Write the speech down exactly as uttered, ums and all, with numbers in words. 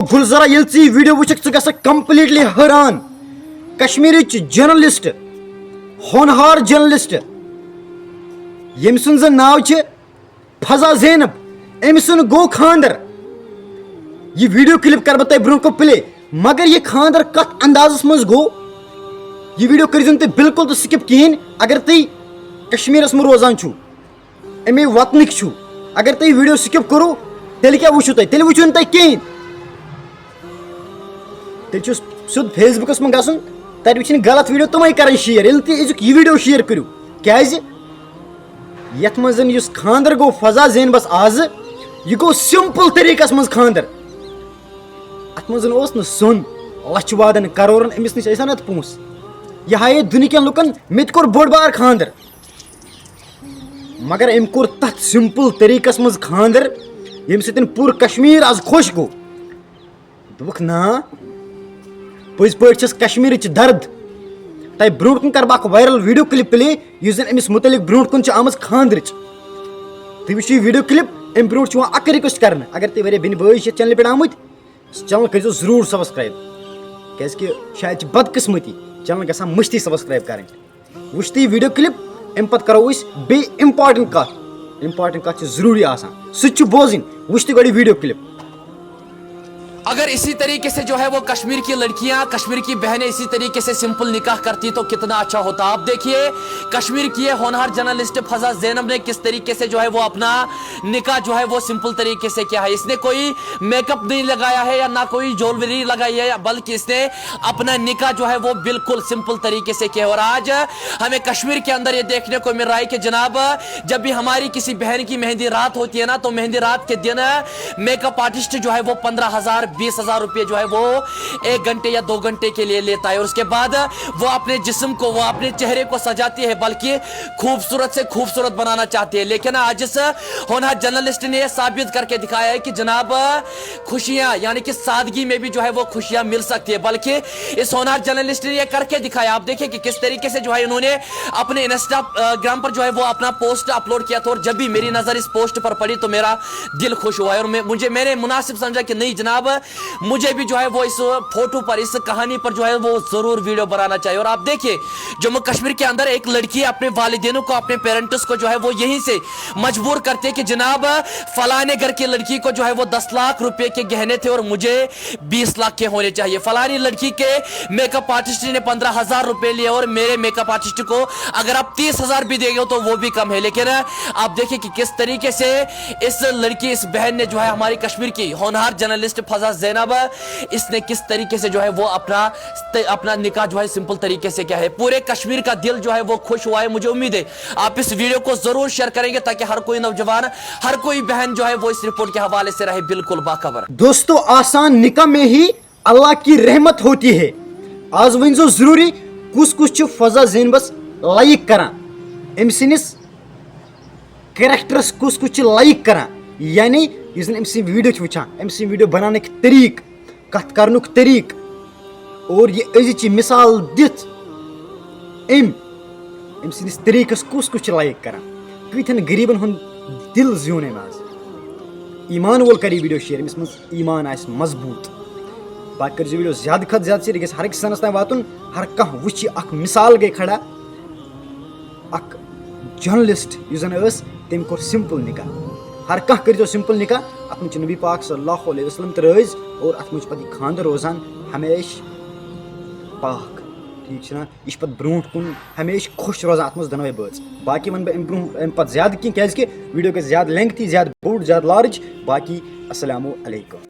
گُلزارا، ییٚلہِ ژٕ یہِ ویڈیو وٕچھکھ، ژٕ گژھکھ کمپلیٹلی حٲران۔ کشمیرٕچ جرنلسٹ، ہونہار جرنلسٹ، ییٚمۍ سُنٛد زن ناو چھِ فضا زینب، أمۍ سُنٛد گوٚو خانٛدر۔ یہِ ویڈیو کلپ کرٕ بہٕ تۄہہِ برونٛہہ کُن پلے، مگر یہِ خانٛدر کتھ اندازس منٛز گوٚو، یہِ ویڈیو کٔرزیٚو نہٕ تُہۍ بالکل تہِ سکپ کہیٖنۍ۔ اگر تُہۍ کشمیرس منٛز روزان چھِو، اَمے وطنٕکۍ چھِو، اگر تُہۍ ویڈیو سکپ کوٚرُو، تیٚلہِ کیٛاہ وٕچھِو تُہۍ؟ تیٚلہِ وٕچھِو نہٕ تُہۍ کِہیٖنۍ۔ تیٚلہِ چھُ سیوٚد فیس بُکَس منٛز گژھُن، تَتہِ وٕچھِنۍ غلط ویڈیو، تِمَے کَرٕنۍ شیئر۔ ییٚلہِ تُہۍ أزیُک یہِ ویڈیو شیئر کٔرِو، کیٛازِ یَتھ منٛز زَن یُس خانٛدر گوٚو فضا زینبَس آزٕ، یہِ گوٚو سمپل طریٖقَس منٛز خانٛدر۔ اَتھ منٛز زَن اوس نہٕ سۄن لَچھٕ وادَن کَرورَن، أمِس نِش ٲسۍ ہا نَتہٕ پونٛسہٕ۔ یہِ ہایے دُنہِکٮ۪ن لُکَن، مےٚ تہِ کوٚر بوٚڑ بار خانٛدر۔ مگر أمۍ کوٚر تَتھ سمپل طریٖقَس منٛز خانٛدر، ییٚمہِ سۭتۍ پوٗرٕ کشمیٖر آز خۄش گوٚو۔ دوٚپُکھ، نا، پٔزۍ پٲٹھۍ چھَس کشمیٖرٕچ درد۔ تۄہہِ برونٛٹھ کُن کَرٕ بہٕ اَکھ وائرل ویڈیو کلپ پلے، یُس زَن أمِس مُتعلق برونٛٹھ کُن چھِ آمٕژ خانٛدرٕچ۔ تُہۍ وٕچھِو یہِ ویڈیو کلپ، اَمہِ برونٛٹھ چھُ یِوان اَکھ ریکویسٹ کرنہٕ، اگر تُہۍ واریاہ بیٚنہِ بٲے چھِ یَتھ چینلہِ پٮ۪ٹھ آمٕتۍ، چینل کٔرۍزیو ضروٗر سبسکرائب، کیٛازِکہِ شاید چھِ بدقٕسمتی، چینل گژھان مٔشتٕے سبسکرائب کرٕنۍ۔ وٕچھتٕے یہِ ویڈیو کلپ، اَمہِ پتہٕ کرو أسۍ بیٚیہِ امپارٹنٹ کتھ۔ امپارٹنٹ کتھ چھِ ضروٗری آسان، سُہ تہِ چھُ بوزٕنۍ۔ وٕچھتٕے گۄڈٕ یہِ ویڈیو کلپ۔ اگر اسی طریقے سے جو ہے وہ کشمیر کی لڑکیاں، کشمیر کی بہنیں اسی طریقے سے سمپل نکاح کرتی تو کتنا اچھا ہوتا۔ آپ دیکھیے، کشمیر کی یہ ہونہار جرنلسٹ فضا زینب نے کس طریقے سے جو ہے وہ اپنا نکاح جو ہے وہ سمپل طریقے سے کیا ہے، اس نے کوئی میک اپ نہیں لگایا ہے یا نہ کوئی جولری لگائی ہے، بلکہ اس نے اپنا نکاح جو ہے وہ بالکل سمپل طریقے سے کیا ہے۔ اور آج ہمیں کشمیر کے اندر یہ دیکھنے کو مل رہا ہے کہ جناب، جب بھی ہماری کسی بہن کی مہندی رات ہوتی ہے نا، تو مہندی رات کے دن میک اپ آرٹسٹ جو ہے وہ پندرہ ہزار، بیس ہزار روپے جو ہے وہ ایک گھنٹے یا دو گھنٹے کے لیے لیتا ہے، اور اس کے بعد وہ اپنے جسم کو، وہ اپنے چہرے کو سجاتی ہے، بلکہ خوبصورت سے خوبصورت بنانا چاہتی ہے۔ لیکن آج اس ہونہار جرنلسٹ نے یہ ثابت کر کے دکھایا ہے کہ جناب، خوشیاں، یعنی کہ سادگی میں بھی جو ہے وہ خوشیاں مل سکتی ہے، بلکہ اس ہونہار جرنلسٹ نے یہ کر کے دکھایا۔ آپ دیکھیں کہ کس طریقے سے جو ہے انہوں نے اپنے انسٹاگرام پر جو ہے وہ اپنا پوسٹ اپلوڈ کیا تھا، اور جب بھی میری نظر اس پوسٹ پر پڑی تو میرا دل خوش ہوا ہے، اور میں، مجھے، میں نے مناسب سمجھا کہ نہیں جناب، مجھے بھی جو ہے وہ اس فوٹو پر، اس کہانی پر جو ہے وہ ضرور ویڈیو بنانا چاہیے۔ اور آپ دیکھیے، جموں کشمیر کے اندر ایک لڑکی اپنے والدینوں کو، اپنے پیرنٹس کو جو ہے وہ یہیں سے مجبور کرتے کہ جناب، فلانے گھر کی لڑکی کو جو ہے وہ دس لاکھ روپے کے گہنے تھے اور مجھے بیس لاکھ کے ہونے چاہیے۔ فلانی لڑکی کے میک اپ آرٹسٹ نے پندرہ ہزار روپے لیے اور میرے میک اپ آرٹسٹ کو اگر آپ تیس ہزار بھی دیں گے تو وہ بھی کم ہے۔ لیکن آپ دیکھیں کہ کس طریقے سے اس لڑکی، اس بہن نے جو ہے ہماری کشمیر کی ہونہار جرنلسٹ فضا زینب، اس نے کس طریقے سے جو ہے وہ اپنا، اپنا نکاح جو ہے سمپل طریقے سے کیا ہے، پورے کشمیر کا دل جو ہے وہ خوش ہوا ہے۔ مجھے امید ہے آپ اس ویڈیو کو ضرور شیئر کریں گے تاکہ ہر کوئی نوجوان، ہر کوئی بہن جو ہے وہ اس رپورٹ کے حوالے سے رہے بالکل باخبر۔ دوستو، آسان نکاح میں ہی اللہ کی رحمت ہوتی ہے۔ آز ؤنۍ زیو ضروٗری کُس کُس چھُ فضا زینبس لایک کران، أمۍ سٕنٛدِس کریکٹرس کُس کُس چھُ لایک کران، یعنی یُس زن أمۍ سٕنٛدۍ ویڈیو چھِ وٕچھان، أمۍ سٕنٛدۍ ویڈیو بناونٕکۍ طریٖقہٕ، کتھ کرنُک طریٖقہٕ، اور یہِ أزِچ یہِ مثال دِتھ أمۍ، أمۍ سٕنٛدِس طریٖقس کُس کُس چھُ لایک کران، کۭتٮ۪ن غریٖبن ہُنٛد دِل زیوٗن أمۍ آز۔ ایمان وول کرِ یہِ ویڈیو شیئر، أمِس منٛز ایمان آسہِ مضبوٗط۔ باقٕے کٔرۍزیو ویڈیو زیادٕ کھۄتہٕ زیادٕ شیئر، یہِ گژھِ ہر أکِس انسانس تام واتُن، ہر کانٛہہ وٕچھِ یہِ اکھ مثال گٔے کھڑا۔ اکھ جرنلسٹ یُس زن ٲس، تٔمۍ کوٚر سمپل نکاح۔ ہر کانٛہہ کٔرۍزیو سمپل نکاح، اتھ منٛز چھُ نبی پاک صلی اللہ علیہ وسلم تہِ رٲضۍ، اور اتھ منٛز چھُ پتہٕ یہِ خانٛدر روزان ہمیشہِ پاک۔ ٹھیٖک چھُنہ؟ یہِ چھُ پتہٕ برونٛٹھ کُن ہمیشہِ خۄش روزان اتھ منٛز دۄنوَے بٲژ۔ باقٕے ونہٕ بہٕ امہِ برونٛہہ، امہِ پتہٕ زیادٕ کینٛہہ، کیازِ کہِ ویڈیو گژھِ زیادٕ lengthy، زیادٕ بوٚڑ، زیادٕ large۔ باقٕے السلام علیکم۔